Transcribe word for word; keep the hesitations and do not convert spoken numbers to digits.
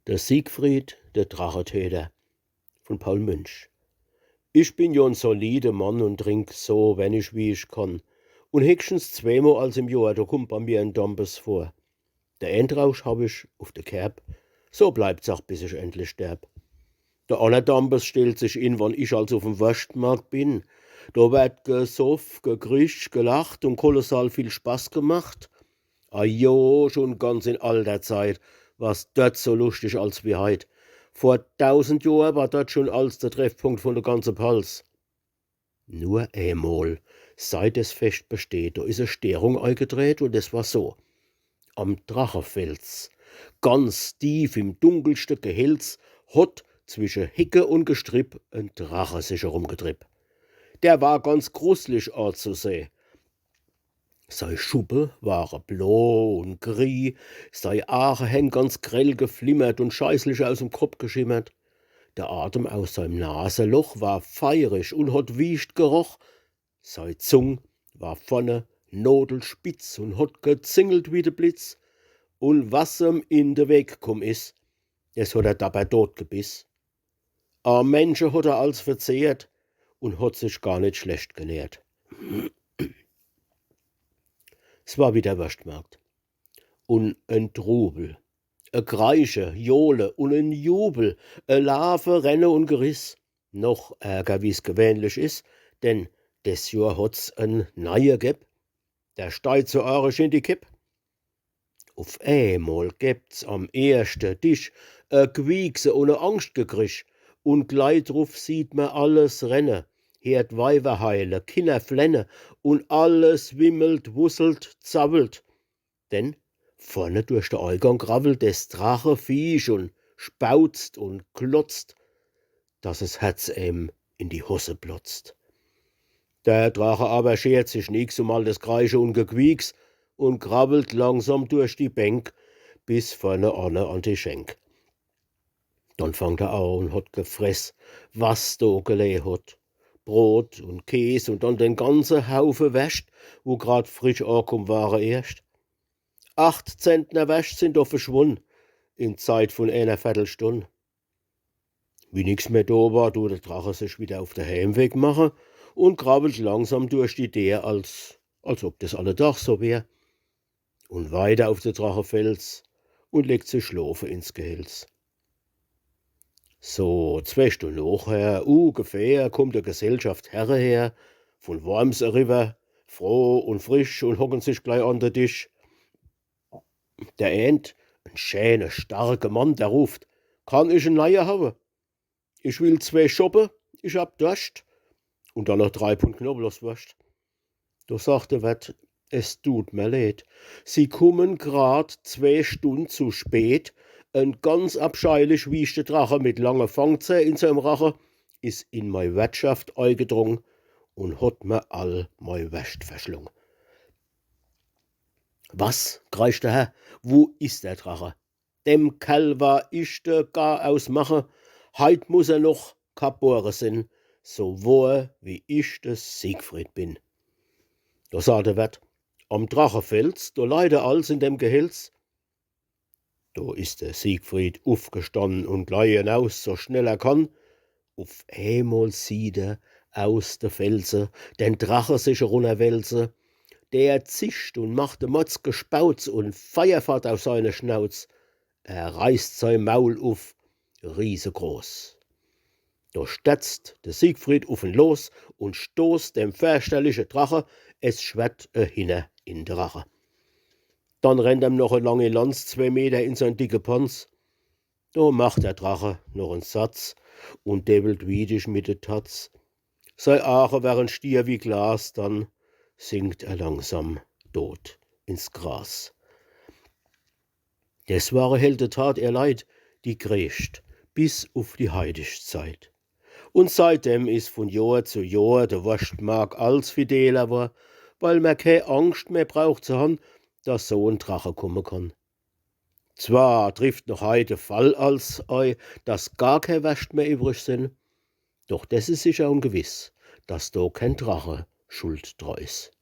Der Siegfried, der Drachetöter, von Paul Münch. Ich bin jo en solide Mann und trink so wennig, wie ich kann. Und höchstens zweemol als im Johr, da kummt bei mir en Dampes vor. Der Endrausch hab ich uf de Kerb, so bleibt's ach, bis ich endlich sterb. Der anner Dampes stellt sich in, wann ich als uf em Worschtmarkt bin. Da werd gesoff, gekrisch, gelacht und kolossal viel Spaß gemacht. Ajo, schon ganz in alter Zeit war's dort so luschtig als wie heit. Vor dausend Johr war dort schon als der Treffpunkt von der ganze Palz. Nur emol, seit des Fescht besteht, da is e Sterung eigetret und es war so. Am Drachefels, ganz tief im dunkelste Gehölz, hot zwische Hecke und Gestripp en Drache sich erumgetrieb. Der war ganz gruslich anzuseh. Sei Schuppe ware blo und grie, sei Aache hen ganz grell geflimmert und scheißlich aus em Kopp geschimmert. Der Atem aus seim Naseloch war feirig und hot wiescht geroch. Sei Zung war vorne nodelspitz und hot gezingelt wie de Blitz. Und was em in de Weg kumm is, des hot er dabei dot gebiss. A Mensche hot er als verzehrt und hot sich gar net schlecht genährt. S war wieder Worschtmarkt. Und en Trubel, e Kreische, Johle und en Jubel, e Laafe, Renne und Geriss. Noch ärger, wie's gewähnlich is, denn des Johr hot's en Neie geb. Der steiht so arisch in die Kipp. Uf emol gebt's am erschte Tisch e Quiekse und e Angschtgekrisch. Und glei druf sieht mer alles renne, heert Weiber heile, Kinner flenne, und alles wimmelt, wusselt, zawwelt. Denn vorne durch de Eigang krawwelt des Dracheviech und spauzt und klotzt, dass es Herz em in die Hosse plotzt. Der Drache aber schert sich nix um all des Kreische und Gequieks und krawwelt langsam durch die Bänk bis vorne anne an die Schenk. Dann fangt er an und hot gefress, was do geleh hot. Brot und Käs und dann den ganze Haufe Wärscht, wo grad frisch ankumm ware erscht. Acht Zentner Wärscht sin do verschwunn in Zeit von ener Vertelstunn. Wie nix mehr do war, dut der Drache sich wieder uf de Heimweg mache und krawwelt langsam durch die Deer, als, als ob des alle Tag so wär. Und weiter uf de Drachefels und legt sich schlofe ins Gehölz. So zwee Stunn nochher ugefähr kummt e Gesellschaft Herre her, von Worms eriwwer, froh und frisch, und hocken sich glei an de Tisch. Der eent, en schäne, starke Mann, der ruft: „Kann ich en Neie hawe? Ich will zwee Schoppe, ich hab Dorscht. Und dann noch drei Pund Knoblauchsworscht.“ Do sagt de Wert: „Es tut mer leed. Sie kummen grad zwee Stunn zu spät. En ganz abscheilich wieschte Drache mit lange Fangzäh in seim Rache is in mei Wertschaft eigedrung und hot mer all mei Wärscht verschlung.“ „Was?“, kreischt der Herr, „wo is der Drache? Dem Kerl war ich de gar ausmache, heit muss er noch kabore sin, so wohr wie ich de Siegfried bin.“ Do sagt de Wert: „Am Drachefels, do leit er als in dem Gehölz.“ Do is de Siegfried ufgestann und glei enaus, so schnell er kann. Uf emol sieht er aus de Felse den Drache sich erunnerwälze. Der zischt und macht e Mordsgespauz und Feier fahrt aus seiner Schnauz. Er reißt sei Maul uf, riesegroß. Do sterzt de Siegfried uf en los und stoßt dem ferchterliche Drache es Schwert ehinner in de Rache. Dann rennt em noch e lange Lanz zwee Meter in sein dicke Panz. Do macht der Drache noch en Satz und dewwelt wiedig mit de Tatz. Sei Aache wären stier wie Glas, dann sinkt er langsam dot ins Gras. Des war e Heldetat, ehr Leit, die greescht bis uf die heidisch Zeit. Und seitdem is von Johr zu Johr de Worschtmark als fideler wor, weil mer kä Angscht mehr braucht zu han, dass so en Drache kumme kann. Zwar trifft noch heit de Fall als ei, dass gar kä Wärscht mehr iwwrig sin, doch des is sicher und gewiss, dass do kän Drache schuld dra is.